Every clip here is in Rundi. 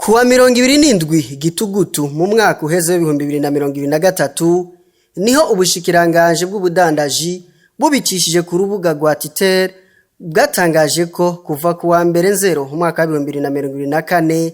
Kuwa 27 Gitugutu mu mwaka uheze w'2023 niho ubushikiranganji bw'ubudandaji bubicishije ku rubuga rwa Twitter bwatangaje ko kuva ku wa mbere Nzero umwaka w'2024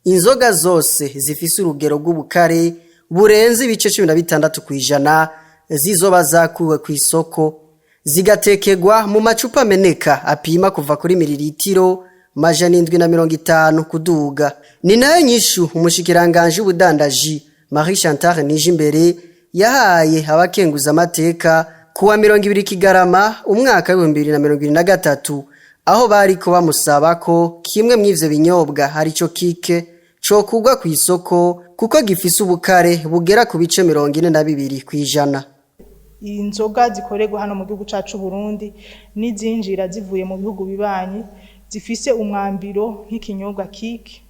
inzoga zose zifise urugero rw'ubukare burenze ibice 16% zizoba zakuwe ku isoko, zigatekegwa mu macupa ameneka apima kuva kuri miriritiro 750 kuduga. Ni nayo nyishu umushikiranganji w'ubudandaji Marie Chantal Nijimbere yahaye abakenguza amateka kuwa 20 Kigarama umwaka w'2023, aho bariko bamusaba ko kimwe mw'ivyo binyobwa arico Kike cokugwa ku isoko kuko gifise ubukare bugera ku bice 42%. Inzoga zikorerwa hano mu gihugu cacu Burundi n'izinjira zivuye mu bihugu bibanyi zifise umwambiro nk'ikinyobwa Kike,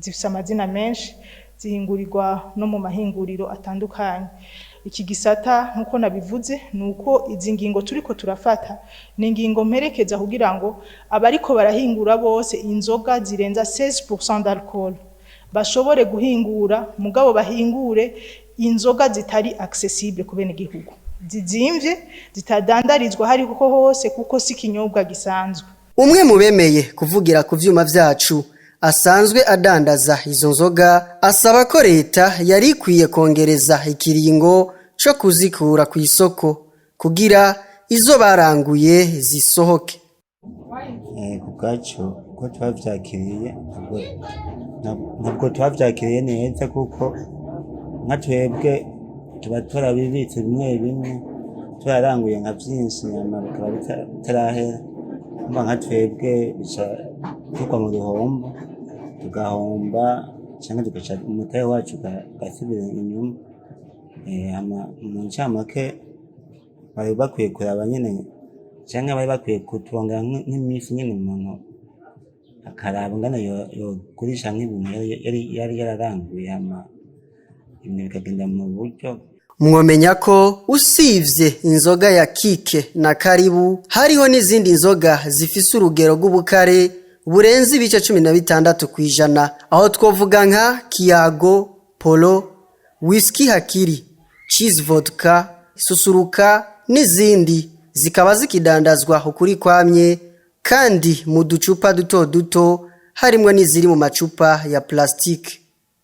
zifise amazina menshi, zihingurirwa no mu mahinguriro atandukanye. Iki gisata, nk'uko nabivuze, ni uko izi ngingo turiko turafata ni ingingo mperekeza kugira ngo abariko barahingura bose inzoga zirenza 16% d'alcool bashobore guhingura, mugabo bahingure inzoga zitari accessible ku bene gihugu, zizimvye, zitadandarizwa hari kuko hose, kuko si ikinyobwa gisanzwe. Umwe mu bemeye kuvugira ku vyuma vyacu asanzwe adandaza izo nzoga asaba ko leta yari ikwiye kongereza ikiringo co kuzikura ku isoko kugira izo baranguye zisohoke. Ku bwacu uko twavyakiriye, ntabwo twavyakiriye neza, kuko nka twebwe tuba twarabibitse bimwe bimwe, twararanguye nka vyinshi, nyama bikaba bitarahera. Urumva nka twebwe bica tugwa mu ruhombo, tugahomba canke tugaca umutahe wacu ugasubira inyuma. Hama mu ncamake bari bakwiye kuraba nyene, canke bari bakwiye kutwongera nk'imisi nyene, umuntu akaraba ingene yogurisha nk'ibintu yari yararanguye, hama ibintu bikagenda mu buryo. Mwomenya ko usivye inzoga ya Kike na Karibu, hariho n'izindi nzoga zifise urugero rw'ubukare burenze ibice 16%. Aho twovuga nka Kiyago, Polo, Whisky, Hakiri, Cheese Vodka, Susuruka n'izindi, zikaba zikidandazwa ukuri kwamye kandi mu ducupa duto duto, harimwo n'iziri mu macupa ya plastique.